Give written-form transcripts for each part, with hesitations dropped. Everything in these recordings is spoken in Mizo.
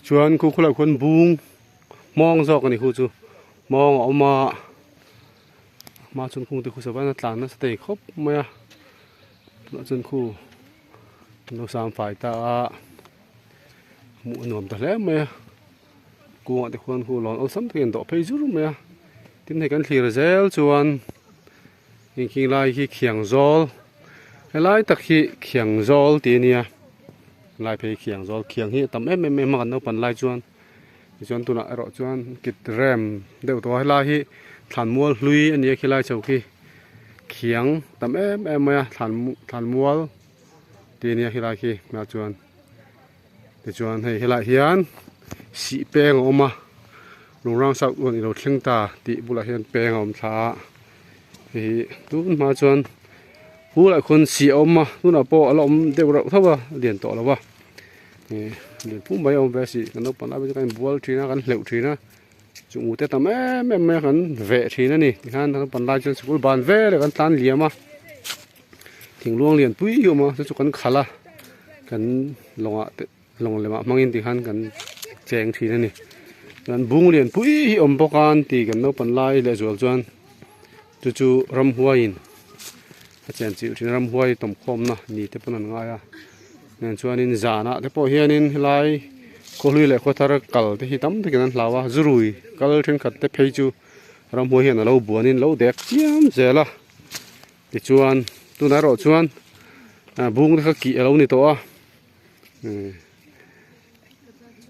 Chuan khu khulaiah khuan bung hmawng zawk a ni khu chu hmawng a awm a hma chuan khung te khu sawan a tlan nasa thei khawp mai a tunah chuan khu an lo sang fai ta a hmuh a nuam ta hle mai a kungah te khuan khu lawn awlsam takin an dawh phei zur mai a tin hei kan thlir zel chuan Inkhing lai hi khiang zawl helai tak hi khiang zawl tih a nia helai phei hi khiang zawl khiang hi a tam em em em a kan naupan lai chuan tichuan tunah erawh chuan kit rem deuh tawh a helai hi thlanmual hlui a ni a khilai chho khi khiang tam em em mai a thlan thlanmual tih a nia khilai khi tunah chuan tichuan hei helaiah hian sih peng a awm a lungrang south uan ilo thleng ta tih bulah hian peng a awm thla a hei hi tun hma chuan bulah khuan sih a awm a tunah pawh a la awm deuh reuh tho a a lian tawh lo va ih lian pum mai a awm ve a sih kan naupang lai pawh chu kan inbual thin a kan hleuh thin a chung te tam em em mai a kan veh thin a ni tikhan naupang lai chuan sikul ban veleh kan tlan liam a. Thingluang lian pui hi a awm a chu chu kan khalh a kan lawngah te lawng lemah hmangin tikhan kan cheng thin a ni chuan bung lian pui hi a awm bawk a an ti kan naupan lai leh zual chuan chu chu ramhuaiin a chen chilh thin a ramhuai tawmkhawmna ni te pawn an ngai a nen chuanin zanah te pawh hianin helai khawhlui leh khawthar kal te hi tam takin an hlau a zurui kal thenkhat te phei chu ramhuai hian a lo buanin lo dek chiam zel a. Tichuan tunah erawh chuan bung te kha kih a lo ni tawh a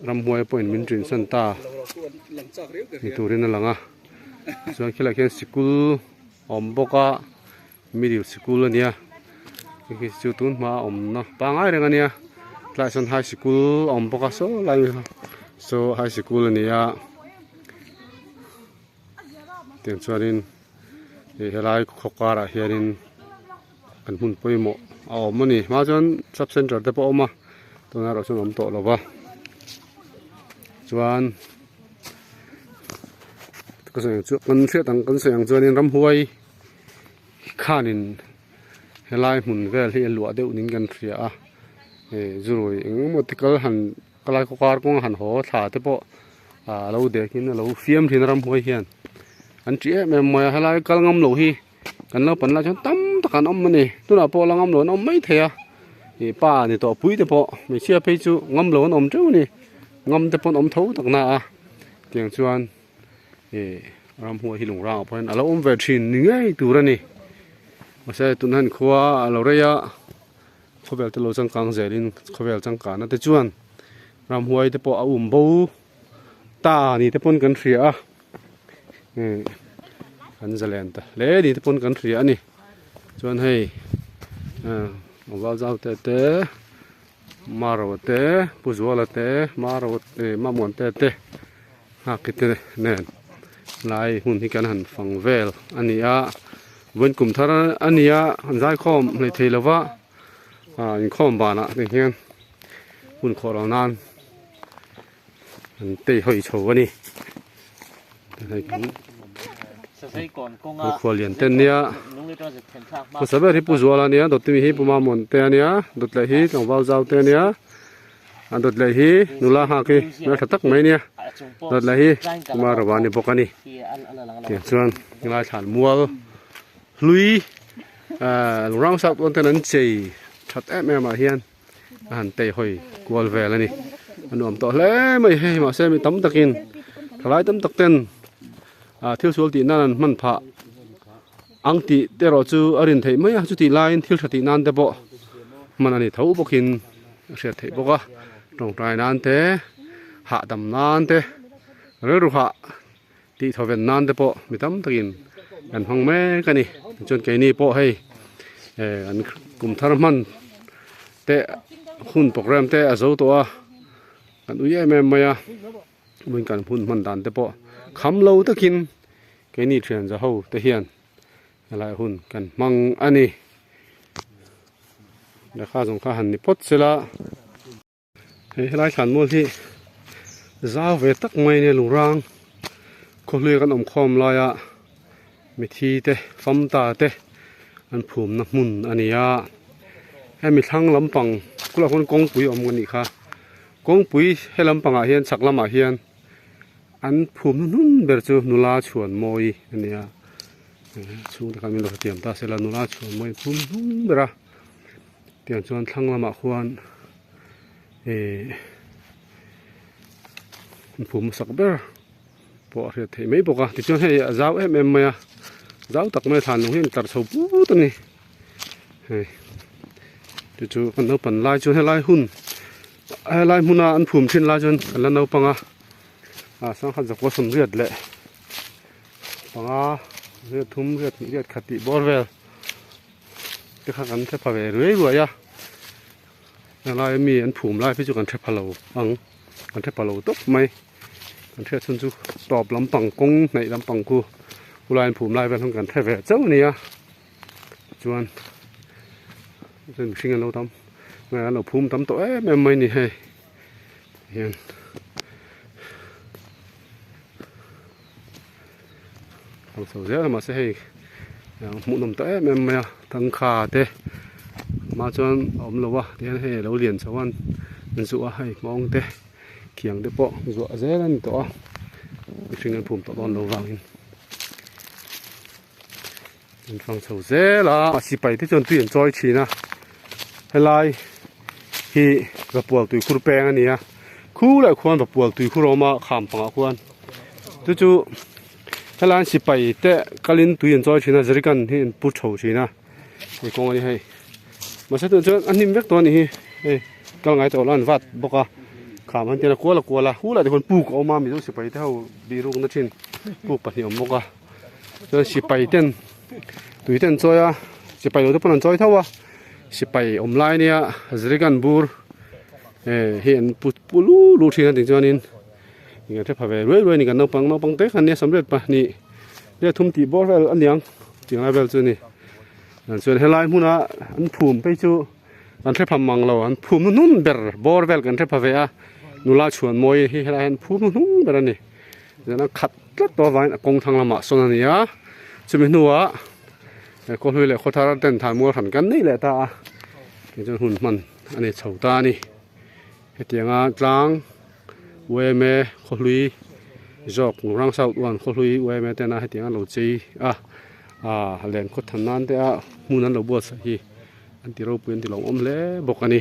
ramhuai pawhin min ṭin san ta ni turin a lang a chuan khilaiah khian sikul a awm bawk a middle sikul a nia hei hi chu tun hma a awmna pangai reng a nia tlaiah sawn high sikul a awm bawk a saw lai saw high sikul a ni a tiang chuanin. Ih helai khaw karah hianin kan hmun pawimawh a awm a ni hma chuan sub center te pawh a awm a tunah erawh chuan a awm tawh lo va chuan ka sawi ang chu kan hriat ang kan sawi ang chuanin ramhuai khanin helai hmun vel hi a luah deuh niin kan hria a ih zurui eng emaw te kal han Kalai khaw kar kawng a han haw thla te pawh ah lo dek in a lo fiam thin a ramhuai hian an ṭih em em mai a helai kal ngam loh hi kan naupang lai chuan tam tak an awm a ni tunah pawh la ngam loh an awm mai thei a ih pa ni tawh pui te pawh hmeichhia phei chu ngam loh an awm teuh a ni ngam te pawh an awm tho tak na a tiang chuan ih ramhuai hi lung rangah pawh hian a lo awm ve thin ni ngei tur a ni mahse tunah hian khua a lo rei a. Khawvel te lo changkang zelin khawvel changkana te chuan ramhuai te pawh a um bo ta ni te pawn kan hria a eh an zalen ta hle ni te pawn kan hria a ni chuan hei eh val zau te te maro te pu zuala te maro eh mamuan te te nghak te nen lai hun hi kan han fang vel a ni a. Vawiin kum thar a ni a an zaikhawm hleih thei lo va ah inkhawm banah te hian hun khawh lo nan an tei hawi chho a ni khual lian te an nia hmasa ber hi pu zuala a nia dawt mi hi pu mamawng te a nia dawt leh hi tlangval zau te a nia. A dawt leh hi nula nghak hi hmeltha tak mai ania dawt leh hi Kumar Rava ni bawk a ni tiang chuan helai thlan mual hlui ahh lungrang south dawn ten an chei that em em ah hian a han tei hawi kual vel a ni a nuam tawh hle mai hei mahse mi tam takin thalai tam tak ten ah thil sual tih nan an hman phah ang tih te erawh chu a rin theih mai a chutih laiin thil tha tih nan te pawh hman a ni tho bawkin. A hriat theih bawk a tawngtai nan te hahdam nan te rilru hah tih thaw ven nan te pawh mi tam takin kan hmang mek a ni tichuan keini pawh hei eh an kum thar hman te hun program te a zo tawh a kan ui em em mai a hmun kan hun hman dan te pawh kham lo takin keini thian za ho te hian helai hun kan hmang a ni. Lehkha zawng kha han ni phawt sela hei helai thlan mual hi zau ve tak mai ania lungrang khawhlui kan awm khawm laia mithi te famta te an phumna hmun a ni a hemi thlang lampang kulah khuan kawngpui a awm a nih kha. Kawngpui he lampangah hian chhak lamah hian an phum hnuhnun ber chu nula chhuan mawi a ni a chhungte khan min lo hrethiam ta sela nula chhuan mawi an phum hnung ber a tiang chuan thlang lamah khuan ihh an phum hmasak ber pawh a hriat theih mai bawk a tichuan hei a zau em em mai a zau tak mai a thlan lung hi a intlar chho put a ni hei chu chu kan naupan lai chuan helai hun helai hmuna an phum thin lai chuan kan la naupang a ah sangha zakua sawmriat leh panga riat thum riat hnih riat khat tih bawr vel te kha kan hre pha ve ruai ruai a helai ami an phum lai phei chu kan hre pha lo ang kan hre pha lo tawp mai. Kan hriat chhun chu tawp lampang kawng hnaih lampang khu khulai an phum lai vel khan kan hre ve chauh a nia chuan chuan mihring an lo tam nge an lo phum tam tawh em em mai a ni hei hian ang chho zel a mahse hei hmuhnawm ta em em mai a tangkha te hma chuan a awm lo a tihian hei a lo lian chho a an zuah a hei hmawng te. Khiang te pawh zuah zel a ni tawh a, mihring an phum tawh dawn lo vangin an fang chho zel a, sipai te chuan tui an chawi thin a, helai hi Vapual tuikhur peng a ni a, khu leh khuan Vapual tuikhur a awm a kham pangah khuan chu chu helai sipai te kalin tui an chawi thin a jerrycan hi an pu tho thin a. Hei kawng a ni hei mahse tunah chuan a hnim vek tawh a ni hi hei kal ngai tawh lo an vat bawk a kham han tian a kual a kual a hulah te khuan puk a awm a mizo sipai te ho bihrukna thin puk pahnih a awm bawk a chuan sipai ten tui te an chawi a sipai lo te pawn an chawi tho a sipai awm lai ania zirikan bur eh hi an pu pu lu lu thin a tih chuanin eng an hre pha ve ruai ruai a ni kan naupang naupang te khan nia samriat pahnih riat thum tih bawr vel a niang. Tiang lai vel chu a ni chuan helai hmuna an phum phei chu an hre pha mang lo an phum hnuhnun ber bawr vel kan hre pha ve a nula chhuan mawi hi helai hian phum hnuhnung ber a ni chuan a khat tlat tawh avangin a kawng thlang lamah sawn a ni a chumi hnuah khawhlui leh khawthar ten than mual hran kan nei leh ta a tichuan hun hman a ni chho ta a ni hetianga tlang. Uaime khawhlui zawk Rang South one khawhlui uaime tena hetiang an lo chei a ah len khaw than nan te a hmun an lo buatsaih hi an ti ropui an ti lawmawm hle bawk a ni.